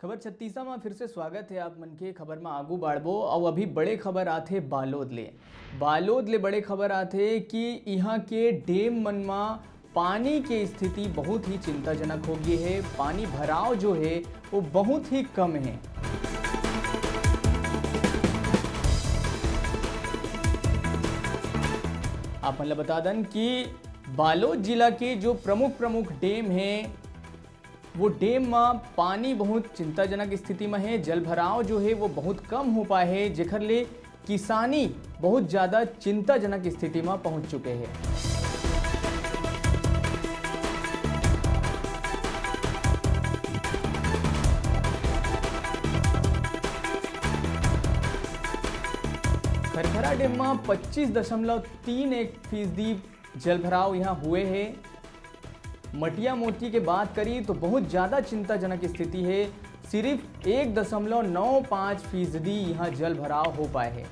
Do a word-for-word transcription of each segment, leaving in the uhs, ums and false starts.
खबर छत्तीसा म फिर से स्वागत हे आप मन के। खबर म आगू बाढ़बो, अउ अभी बड़े खबर आथे बालोद ले। बालोद ले बड़े खबर आथे कि इहाँ के डेम मन म पानी के स्थिति बहुत ही चिंताजनक हो गे हे। पानी भराव जो हे, वो बहुत ही कम हे। आप मन ल बता दन कि बालोद जिला के जो प्रमुख प्रमुख डेम हे, वो डेम म पानी बहुत चिंताजनक स्थिति म हे। जलभराव जो हे, वो बहुत कम हो पाए हे, जेखर ले किसानी बहुत ज्यादा चिंताजनक स्थिति म पहुंच चुके हे। खरखरा डेम म पच्चीस दशमलव तीन एक फीसदी जलभराव यहाँ हुए हे। मटिया मोटी के बात करी तो बहुत ज्यादा चिंताजनक स्थिति हे। सिर्फ एक दशमलव नौ पाँच फीसदी यहाँ जलभराव हो पाए हे। एक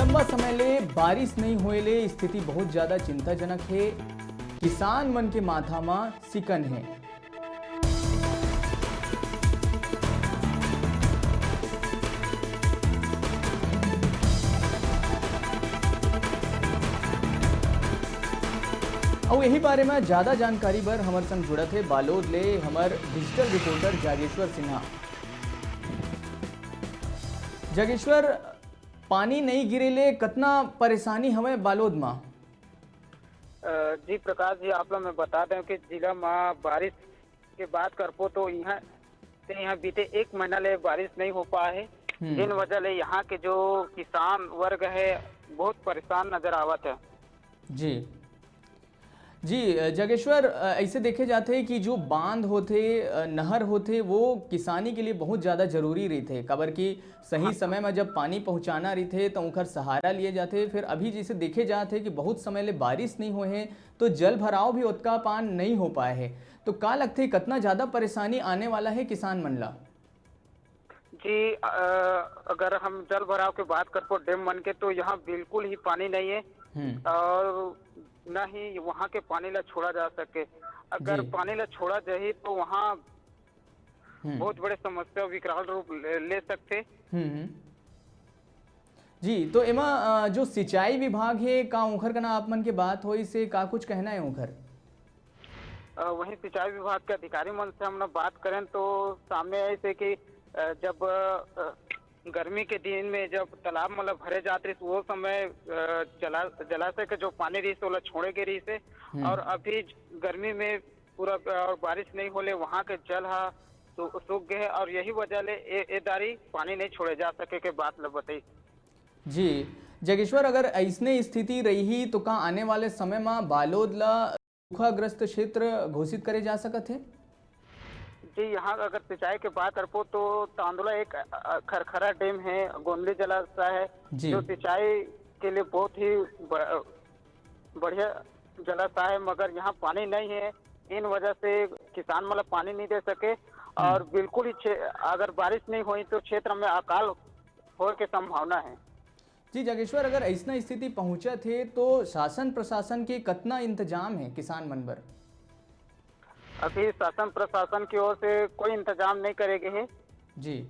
लंबा समय ले बारिश नहीं होए ले स्थिति बहुत ज्यादा चिंताजनक हे। किसान मन के माथा म सिकन हे। अउ यही बारे में ज्यादा जानकारी बर हमर संग जुड़त हे बालोद ले हमर डिजिटल रिपोर्टर जागेश्वर सिन्हा। जागेश्वर, पानी नहीं गिरे ले कतना परेशानी हवय बालोद म? अ, जी प्रकाश जी, आप ला मैं बता दें कि जिला म बारिश के बात करबो तो इहाँ से इहाँ बीते एक महीना ले बारिश नहीं हो पाए हे, हम्म। जिन वजह ले यहाँ के जो किसान वर्ग है बहुत परेशान नजर आवत है। जी। जी, अ, जागेश्वर, अ, ऐसे देखे जाथे कि जो बांध होथे, अ, नहर होथे, वो किसानी के लिए बहुत ज़्यादा जरूरी रहिथे, काबर कि सही हाँ। समय में जब पानी पहुँचाना रहिथे, तो ओकर सहारा लिए जाथे। फिर अभी जैसे देखे जाथे कि बहुत समय ले बारिश नहीं होए हे, तो जल भराव भी ओतका पान नहीं हो पाए हे। तो का लगथे, कितना ज़्यादा परेशानी आने वाला है किसान मन ला? जी, अ, अगर हम जल भराव के बात करबो डेम मन के, तो यहाँ बिल्कुल ही पानी नहीं है हम्म। और न ही वहाँ के पानी ला छोड़ा जा सके। अगर जी। पानी ला छोड़ा जाही, तो वहाँ हम्म। बहुत बड़े समस्या विकराल रूप ले, ले सकथे। हम्म, हम्म। जी, तो एमा, अ, जो सिंचाई विभाग हे, का ओखर कना आप मन के बात होइस हे, का कुछ कहना है ओखर? अ, वहीं सिंचाई विभाग के अधिकारी मन से हमन बात करें तो सामने आइस हे कि, अ, जब, अ, गर्मी के दिन में जब तालाब मन ल भरे जात रहिस, वो समय, अ, जला-, जलाशय के जो पानी रहिस, ओला छोड़े गे रहिस हे। हम्म। और अभी ज-, गर्मी में पूरा, अ, बारिश नहीं होले, वहाँ के जल ह सू-, सूख गए हे और यही वजह ले ए, ए दारी पानी नहीं छोड़े जा सके के बात ल बताइस। जी, जागेश्वर, अगर अइसने स्थिति रही तो का आने वाले समय म बालोद ल सूखाग्रस्त क्षेत्र घोषित करे जा सकत हे? जी, यहाँ अगर सिंचाई के बात करबो तो तांदुला एक, अ, खरखरा डेम है, गोंदली जलाशय है, जी। जो सिंचाई के लिए बहुत ही ब-, बढ़िया जलाशय है, मगर यहाँ पानी नहीं है। इन वजह से किसान मतलब पानी नहीं दे सके और हम्म। बिल्कुल ही क्षे-, अगर बारिश नहीं हुई तो क्षेत्र में अकाल होए के संभावना है। जी जागेश्वर, अगर अइसना स्थिति पहुंचत हे तो शासन प्रशासन के कतना इंतजाम हे किसान मन बर? अभी शासन प्रशासन की ओर से कोई इंतजाम नहीं करे गे हे। जी।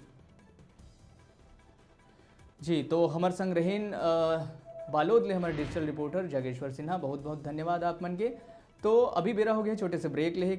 जी, तो हमर संग रहिन, अ, बालोद ले हमर डिजिटल रिपोर्टर जागेश्वर सिन्हा, बहुत बहुत धन्यवाद आप मन के। तो अभी बेरा हो गया छोटे से ब्रेक लेहे।